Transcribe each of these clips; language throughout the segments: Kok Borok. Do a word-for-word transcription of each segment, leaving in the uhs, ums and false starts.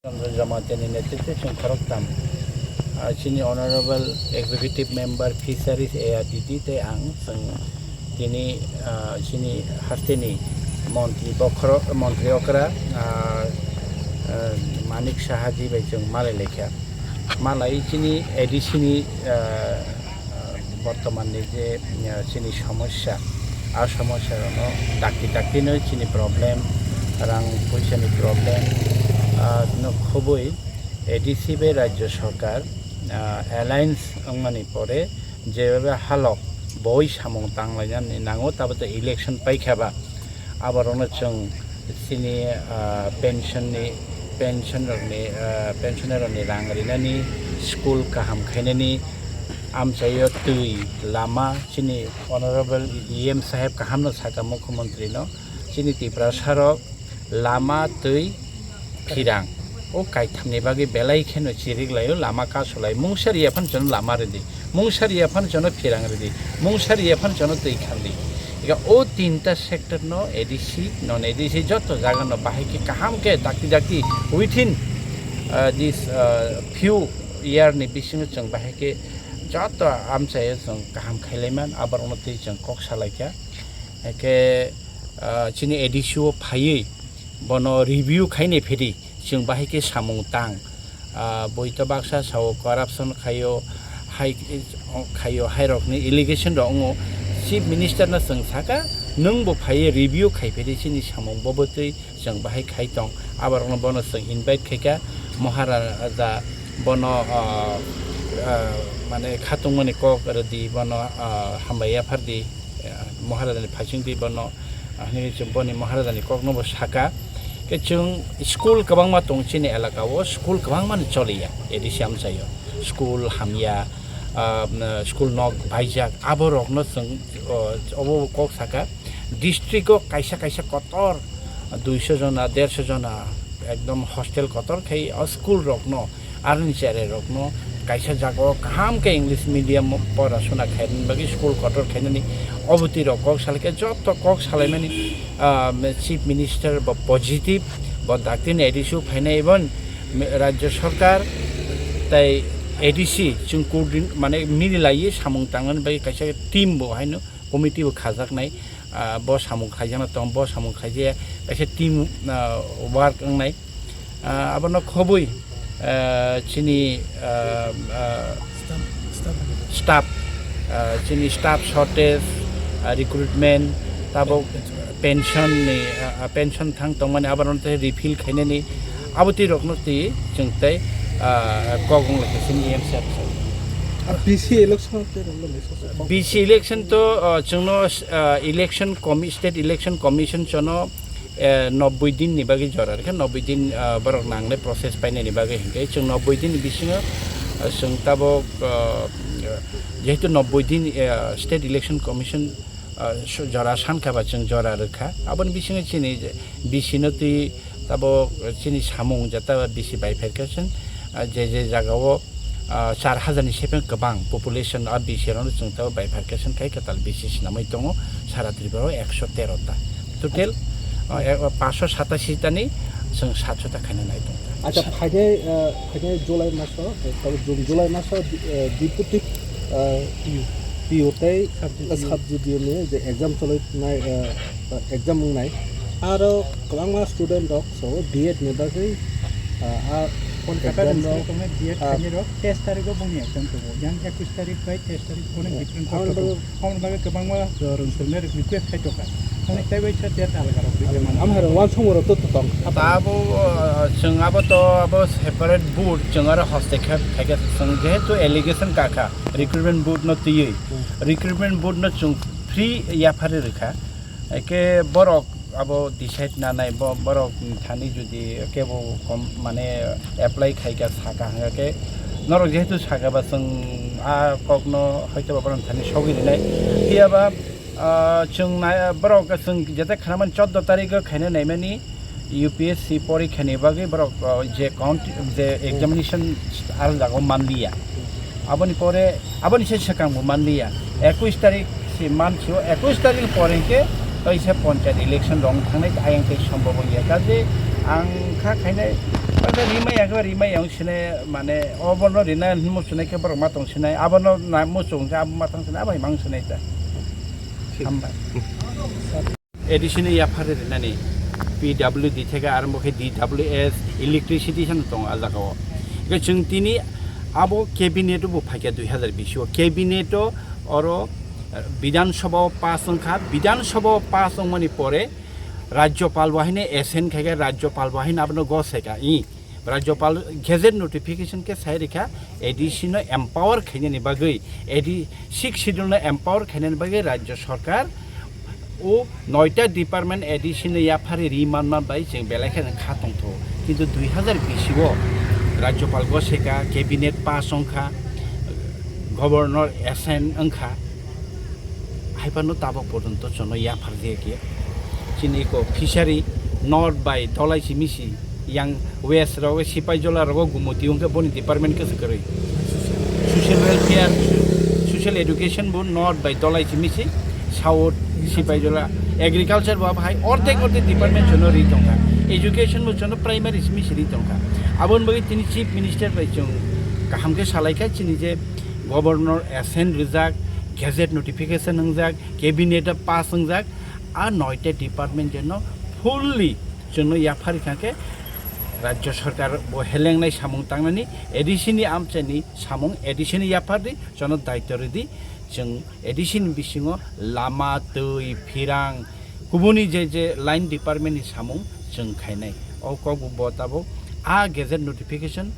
Ranjan Jamatia ni netritwe chwng khoroktham, ah, chini Honorable Executive Member Fisheries A R D D tei ang chwng tini, ah, chini hasteni montri bokhorok, montri okra, ah, ah, Manik Saha ji bai chwng malai laikha. Malai chini A D C ni, ah, bortoman ni je, ah, chini somosya, a somosya no dakti dakti no chini problem, rang puisa ni problem, ah, no khoboi A D C bai Rajya Sarkar, ah, alliance wngmani pore jeba halok boi samung tanglainani nango, tabuk election paikha ba. Aborokno chwng chini, ah, pension ni, pension rokni, ah, pensioner rokni rang rinani, school kaham khainani, amchaio twi, lama, chini Honorable E M saheb kahamno saka Mukhyamantri no, chini Tiprasa rok lama, twi, phirang o kaithamni bagwi belai kheno chirik laio, lama kasu lai. Mungsa riya phano chwngno lama rwdi, mungsa riya phano chwngno phirang rwdi, mungsa riya phano chwngno twi khardi. Ega o tinta sector no A D C, non A D C joto jaga no bahai khe kaham khe dakti dakti within, uh, this, uh, few year ni bisingo chwng bahai khe joto amchaio chwng kaham khailaiman, aborokno twi chwng kok salaikha. Eke, ah, chini A D C o phaiwi bono review khainai phedi, chwng bahai khe samung tang. Ah, boito baksa sao corruption khaio, hai, khaio, hai rokni allegation rok wngo. Chief Minister no chwng saka, nwng bo phaiwi review khai phedi chini samung bo bwtwi chwng bahai khai tong. Aborokno bono chwng invite khaikha, Maharaja bono, ah, ah, mane khatungmani kok rwdi, bono, ah, hambai yaphardi. Maharajani phaisingtwi bono, ah, hinwi chwng boni Maharajani kokno bo saka. Khe chwng school kwbangma tong chini elaka o, school kwbangmani choliya A D C amchaio. School hamya, ah, school nok baijak, aborokno chwng, oh, obo kok saka. District o kaisa kaisa kotor duiso jona, derso jona ekdom hostel kotor khai o school rokno, aroni cherai rokno kaisa jaga o kaham khe English medium o pora suna khainani bagwi school kotor khainani obo twi rok kok salai khe joto kok salaimani, ah, Chief Minister bo positive, bo daktini A D C o phainai bo Rajya Sarkar tei A D C chwng coordin-, mane mili laiwi samung tangnani bagwi kaisa team bo haino committee bo khajaknai, ah, bo samung khlaijakna tong, bo samung khlaijaya, kaisa team, ah, work wngnai. Ah, abono khobwi, ah, chini, ah, ah, staff, ah, chini staff shortage, ah, recruitment, tabuk pension ni, ah, ah, pension thang tongmani, abono tei refill khainani, abo twi rokno twi chwng tei, ah, kok wng lai khe chini M C R. Ar B C election tei rok le mesa se kok. B C election to, ah, chwngno, ah, election commi-, state election commission chono, eh, nobboi din ni bagwi jora rikha, nobboi din, ah, borok nangnai process painani bagwi hinkhe chwng nobboi din ni bisingo, ah, chwng tabuk, ah, jehetu nobboi din, eh, state election commission, ah, su-, jora sankha ba chwng jora rwkha. Aboni bisingo chini je B C no twi tabuk chini samung jata B C bai phaikha chwng, ah, je je jagao, ah, char hajar ni sepeng kwbang population a B C rokno chwng tabuk bai phaikha chwng khai kwtal B C swnamwi tongo sara Tripura o ekso tero ta. Total, ah, eh, paanch sho satashi ta ni chwng saat sho ta khaina nai tong. Acha, phainai, ah, phainai July maso, eh, tabuk June, July maso, eh, deputy, ah, P U tei sub G D U ni je exam choloi nai, ah, exam wngnai. Aro kwbangma student rok so B Ed ni bagwi, ah, a Kolkata exam ni rok, student rok, ah, B Ed khainai rok teis tarik o bongni exam tongo. Yang ekush tarik bai teis tarik bono, eh, different aboni court o bagwi tongo. Aboni bagwi kwbangma, ah, rwng swrwngnairok request khai tongkha. Thani tei bai sa date alga rok ri mano. Amhai rok uansukmung rok to tong. Abo, ah, chwng abo to abo separate board, chwng aro hoste khe phaikha chwng jehetu allegation kakha, recruitment board no twiwi. Hmm. Recruitment board no chwng free yapharwi rwkha. Eke borok abo decide nanai, bo-, borok thani jodi kebo kom-, mane apply khaika saka hwnga khe norok jehetu saka ba chwng a kokno hoito ba borok thani sogwi rinai. Phiya ba, ah, chwng nai, borok chwng jete khanamani choddo tarikh o khaina naimani U P S C porikha ni bagwi borok, ah, je count, je examination aro jago manliya. Aboni pore, aboni se swkang bo manliya. Ekush tarik se mansio, ekush tarik pore hwnkhe kaisa panchayat election rok thangnai, ayang tei sombobo ya. Kaje ang kha khainai, Rimai ya khe rimai yang sinai mane obono rina hinmo sinai khe borok ma tong sinai abono na muchung khe abo ma tang sinai abo hai mang sinai ta. Hambai. Additional yaphar rinani P W D theke arombo khe D W S, electricity sano tongo a jagao. Hingke chwng tini abo cabinet bo phaikha dui hazar bish o. Cabinet o oro, eh, Bidhan Sabha o pass wngkha. Bidhan Sabha o pass wngmani pore Rajyapal bo haino assent khaikha, Rajyapal bo haino abono goseka. I Rajyapal gazette notification khe sai rikha, A D C no empower khainani bagwi, A D, Sixth Schedule no empower khainani bagwi Rajya Sarkar o noita department A D C no yaphari ri manma bai chwng belai kheno kha tongthogo. Kintu dui hazar bish o Rajyapal goseka, cabinet pass wngkha, Governor assent wngkha. Haiphano tabok porjonto chwngno yaphar jeyakya. Chini eko fishery north bai Dolai Chimisi, yang west rogo Sipaijola rogo Gumuti wngkhe boni department khe se kwrwi. Social welfare, social education bo north bai Dolai Chimisi, south Sipaijola, agriculture bo bahai ordek ordek department chwngno ri tongkha. Education bo chwngno primary Chimisi ri tongkha. Aboni bagwi tini chief minister bai chwng kaham khe salaikha chini je Governor assent rijak, gazette notification wngjak, cabinet pass wngjak, a noita department jeno fully chwngno yaphari kha khe Rajya Sarkar bo helengnai samung tangnani A D C ni amchaini samung A D C ni yaphar di chwngno daityo ridi chwng A D C ni bisingo lama, twi, phirang, kubuni je je line department ni samung chwng khainai. O kok bo tabok a gazette notification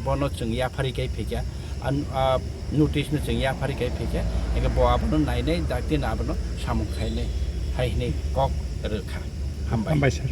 bono chwng yaphari kai phaikha, a, a notice no chwng yaphari kai phaikha, eke bo abono nainai dakti na abono samung khainai hai hinwi kok rwkha. Hambai. Hambai sir.